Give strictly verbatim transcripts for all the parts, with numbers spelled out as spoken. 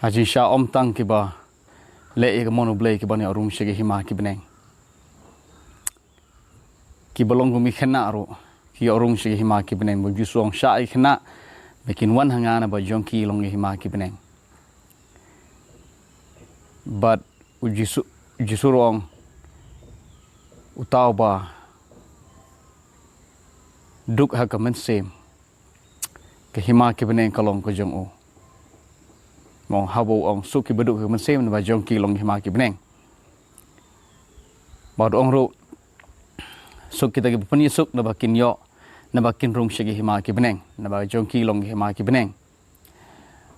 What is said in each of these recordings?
Ha jingshisha ym tang kiba leh ïa ka mon U Blei ki ban ïoh rung sha ka hima ki bneng. Kiba long kum ki khynnah ruh ki ïoh rung sha ka hima ki bneng. Ba U Jisu u ong, shah ïa ki khynnah ba kin wan ha nga, naba jong ki long ka hima ki bneng. Bad U Jisu, U Jisu ruh u ong, uta uba duk ha ka mynsiem, ka hima ki bneng ka long ka jong u. Mo, haba u ong, suk kiba duk ha ka mynsiem, naba jong ki long ka hima ki bneng. Bad u ong ruh, suk kita kiba pynïasuk, naba kin ïoh, naba kin rung sha ka hima ki bneng, naba jong ki long ka hima ki bneng.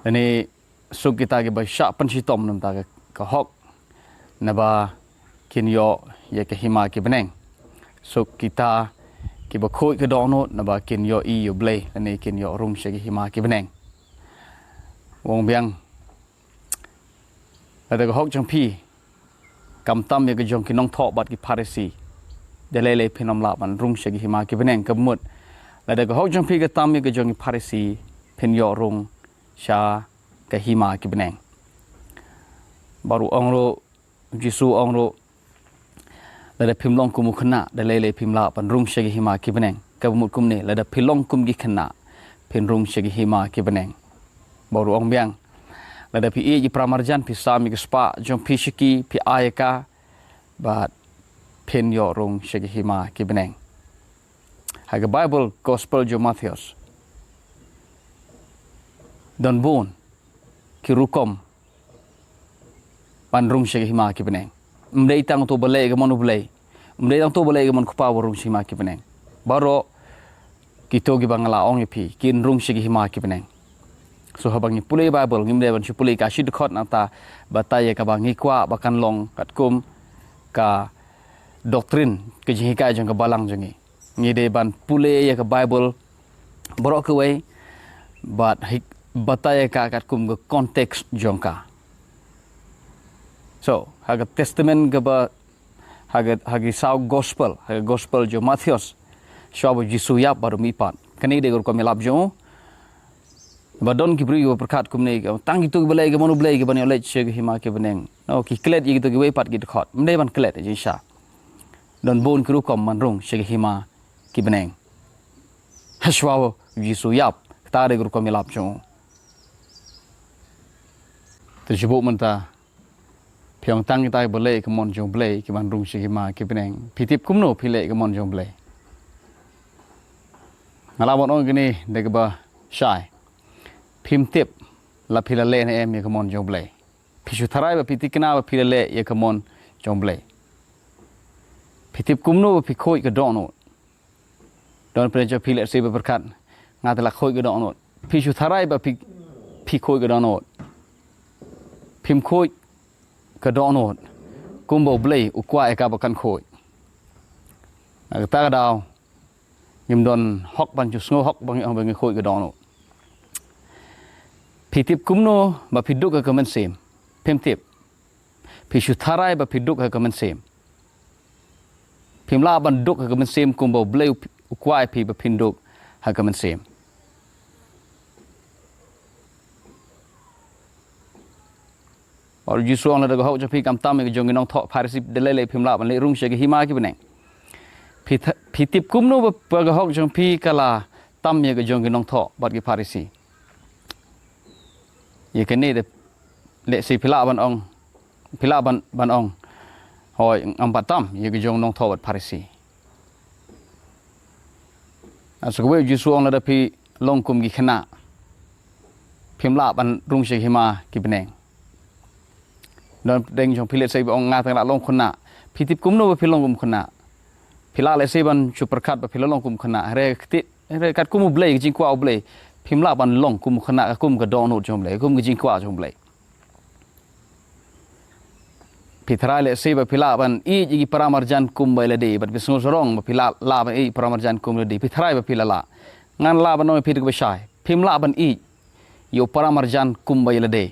Lane suk kita kiba shah pynshitom na ka bynta ka hok, naba kin ïoh ïa ka hima ki bneng. Suk kita kiba khuid ka dohnud, naba kin ïohi ïa U Blei, lane kin ïoh rung sha ka hima ki bneng. U ong biang, lada ka hok jong phi kam tam ïa ka jong ki nongthoh bad ki Pharisi, da lei lei phin ym lah ban rung sha ka hima ki bneng. Kaba mut, lada ka hok jong phi ka tam ïa ka jong ki Pharisi, phin ïoh rung sha ka hima ki bneng. Bad u ong ruh, U Jisu u ong ruh, lada phim long kum u khynnah, da lei lei phim lah ban rung sha ka hima ki bneng. Kaba mut kumne, lada phi long kum ki khynnah, phin rung sha ka hima ki bneng. Bad u ong biang, lada phi ïeit ïa ki paramarjan, phi sam ïa ka spah jong phi sha ki, phi ai ïa ka, bad phin ïoh rung sha ka hima ki bneng. Ha ka Baibl, Gospel jong u Mathaios, don bun ki rukom ban rung sha ka hima ki bneng. Ym dei tang uto uba leh ïa ka mon U Blei, ym dei tang uto uba leh ïa ka mon u Kpa ba rung sha ka hima ki bneng. Baroh kito kiba nga la ong ïa phi kin rung sha ka hima ki bneng. So haba ngi pule Baibl, ngim dei ban shu pule ka shi dkhot, nangta batai ïa kaba ngi kwah ba kan long katkum ka doctrine, ka jinghikai jong ka balang jong ngi. Ngi dei ban pule ïa ka Baibl baroh kawei, bad hi-, batai ïa ka katkum ka context jong ka. So ha ka Testament kaba, ha ka, ha ki saw Gospel, ha ka Gospel jong u Mathaios, shuwa ba U Jisu u ïap bad u mihpat, kane dei ka rukom ïalap jong u. Ba don ki briew kiba pyrkhat kumne, tang kito kiba leh ïa ka mon U Blei ki ban ïoh leit sha ka hima ki bneng. No, ki klet ïa kito kiwei pat ki dkhot. Ym dei ban klet, jingshisha don bun ki rukom ban rung sha ka hima ki bneng. Hashwa U Jisu u ïap, kata dei ka rukom ïalap jong u. Te shu buh mynta, phi ong tang kita kiba leh ïa ka mon jong U Blei ki ban rung sha ka hima ki bneng. Phi tip kumno phi leh ïa ka mon jong U Blei? Nga lah ban ong kane da kaba shai. Phim tip la phi la leh ne em ïa ka mon jong U Blei. Phi shu tharai ba phi thikna ba phi la leh ïa ka mon jong U Blei. Phi tip kumno ba phi khuid ka dohnud? Don phi la jop phi leh se ba pyrkhat, nga te la khuid ka dohnud. Phi shu tharai ba phi, phi khuid ka dohnud? Phim khuid ka dohnud kumba U Blei u kwah ïa ka ba kan khuid. Na kata ka daw ngim don hok ban shu sngew hok ba ngi ong ba ngi khuid ka dohnud. Phi tip kumno ba phi duk ha ka mynsiem? Phim tip. Phi shu tharai ba phi duk ha ka mynsiem. Phim lah ban duk ha ka mynsiem kumba U Blei u kwah ïa phi ba phin duk ha ka mynsiem. Bad U Jisu u ong, lada ka hok jong phi kam tam ïa ka jong ki nongthoh Pharisi, da lei lei phim lah ban leit rung sha ka hima ki bneng. Phi tha-, phi tip kumno ba, ba ka hok jong phi ka la tam ïa ka jong ki nongthoh bad ki Pharisi? Ïa kane da lehse phi lah ban ong, phi lah ban, ban ong, hooid, ngam pat tam ïa ka jong nongthoh bad Pharisi. Sa kawei U Jisu u ong, lada phi long kum ki khynnah, phim lah ban rung sha ka hima ki bneng. Don pdeng jong phi lehse ba ong, nga te nga la long khynnah. Phi tip kumno ba phi long kum khynnah? Phi lah lehse ban shu pyrkhat ba phi la long kum khynnah. Hynrei kti, hynrei katkum U Blei, ka jingkwah U Blei, phim lah ban long kum khynnah, kum ka dohnud jong U Blei, kum ka jingkwah jong U Blei. Phi tharai lehse ba phi lah ban ïeit ïa ki paramarjan kumba ïa lade, bad phi sngew sarong ba phi lah, lah ban ïeit ïa ki paramarjan kumba ïa lade. Phi tharai ba phi la lah. Ngan lah ban ong ïa phi da kaba shai, phim lah ban ïeit ïa u paramarjan kumba ïa lade.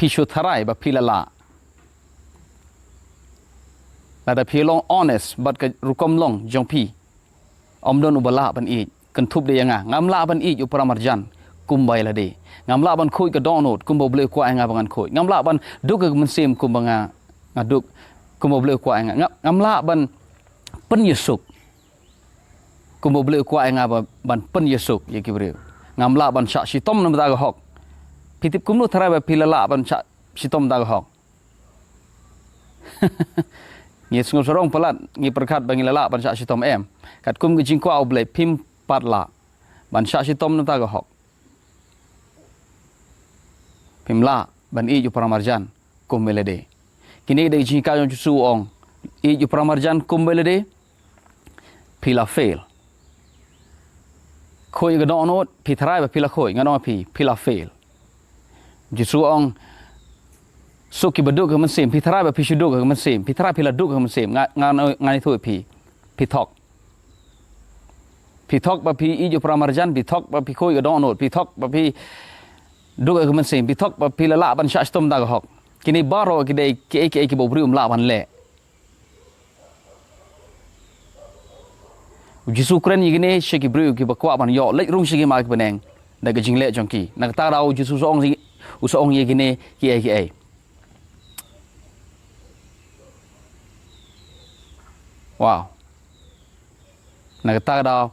Phi shu tharai ba phi la lah. Lada phi long honest bad ka rukom long jong phi, ym don uba lah ban ïeit. Kynthup de ïa nga, ngam lah ban ïeit ïa u paramarjan kumba ïa lade. Ngam lah ban khuid ka dohnud kumba U Blei u kwah ïa nga ba ngan khuid. Ngam lah ban duk ha ka mynsiem kumba nga, nga duk, kumba U Blei u kwah ïa nga. Nga, ngam lah ban pynïasuk kumba U Blei u kwah ïa nga ba, ban pynïasuk ïa ki briew. Ngam lah ban shah shitom na ka bynta ka hok. Phi tip kumno tharai ba phi la lah ban shah shitom na ka bynta ka hok? Ngi sngewsarong palat, ngi pyrkhat ba ngi la lah ban shah shitom, em. Katkum ka jingkwah U Blei phim pat lah ban shah shitom na ka bynta ka hok. Phim lah ban ïeit u para marjan kumba ïa lade. Kine ki dei ki jingkha jong U Jisu, u ong, ïeit u para marjan kumba ïa lade, phi la fail. Khuid ka dohnud, phi tharai ba phi la khuid, ngan ong ïa phi, phi la fail. U Jisu u ong, suk kiba duk ha ka mynsiem, phi tharai ba phi shu duk ha ka mynsiem, phi tharai phi la duk ha ka mynsiem, nga, nga, ngan ïathuh ïa phi, phi thok. Phi thok ba phi ïeit u para marjan, phi thok ba phi khuid ka dohnud, phi thok ba phi duk ha ka mynsiem, phi thok ba phi la lah ban shah shitom na ka bynta ka hok. Kine baroh ki dei kiei kiei kiba u briew um lah ban leh. U Jisu u kren ïa kine sha ki briew kiba kwah ban ïoh leit rung sha ki hima ki bneng da ka jingleh jong ki. Na kata ka daw U Jisu u sa ong, u sa ong ïa kine kiei kiei. Wow. Na kata ka daw,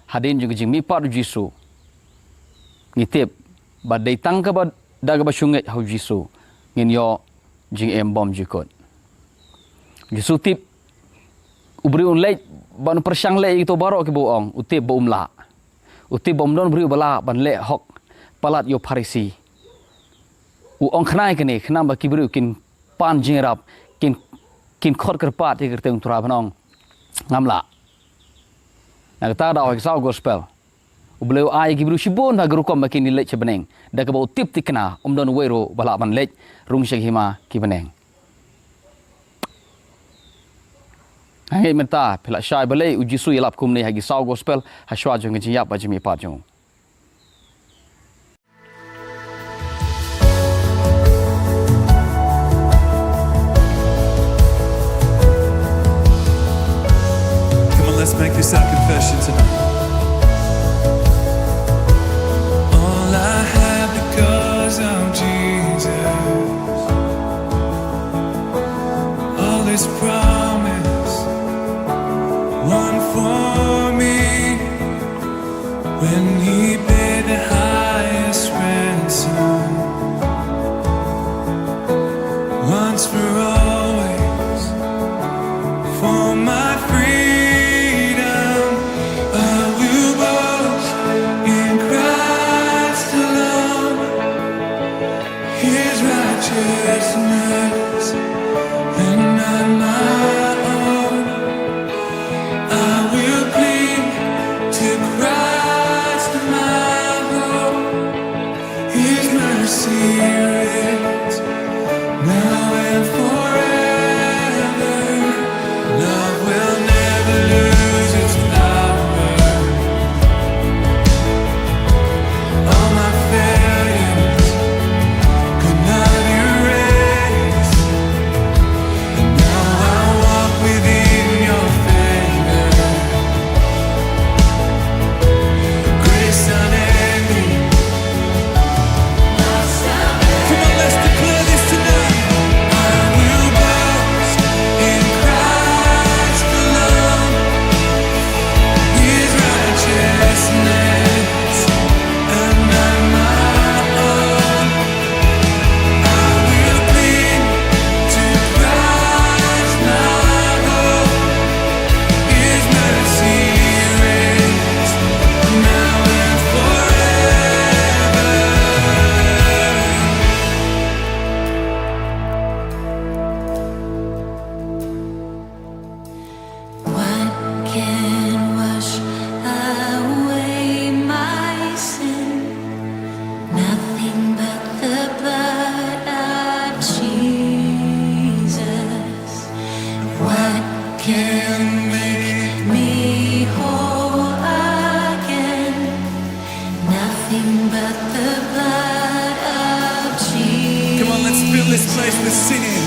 hadien jong ka jingmihpat U Jisu, ngi tip ba dei tang kaba, da kaba shu ngeit ha U Jisu ngin ïoh jingim bymjukut. U Jisu u tip u briew un leit ban pyrshang leh ïa kito baroh kiba u ong, u tip ba um lah. U tip ba um don briew ba lah ban leh hok palat ïa u Pharisi. U ong khnang ïa kane, khnang ba ki briew kin pan jingïarap, kin, kin khot kyrpad ïa ka kyrteng U Trai, ban ong, ngam lah. Na kata ka daw ha ki saw gospel, U Blei u ai ïa ki briew shibun ha ka rukom ba kin leit sha bneng. Da kaba u tip thikna, um don uwei ruh ba lah ban leit rung sha ki hima ki bneng. Nga ngeit mynta phi la shai balei U Jisu u ïalap kumne ha ki saw gospel, ha shuwa jong ka jingïap bad jingmihpat jong u. Come on, let's make this our confession tonight. All I have because of Jesus. All his promise, one for me. When he paid the highest ransom, once for always, for my freedom, I will boast in Christ alone. His righteousness and not my own. I will cling to Christ, my hope. His mercy reigns now and forever. Love will never lose its power. All my failures could not erase. And now I walk within your favor. Grace unending. Come on, let's declare this tonight. I will boast in Christ alone. His righteousness and not my own. I will cling to Christ, my hope. His mercy reigns now and forever. What can wash away my sin? Nothing but the blood of Jesus. What can make me whole again? Nothing but the blood of Jesus. Come on, let's fill this place with singing.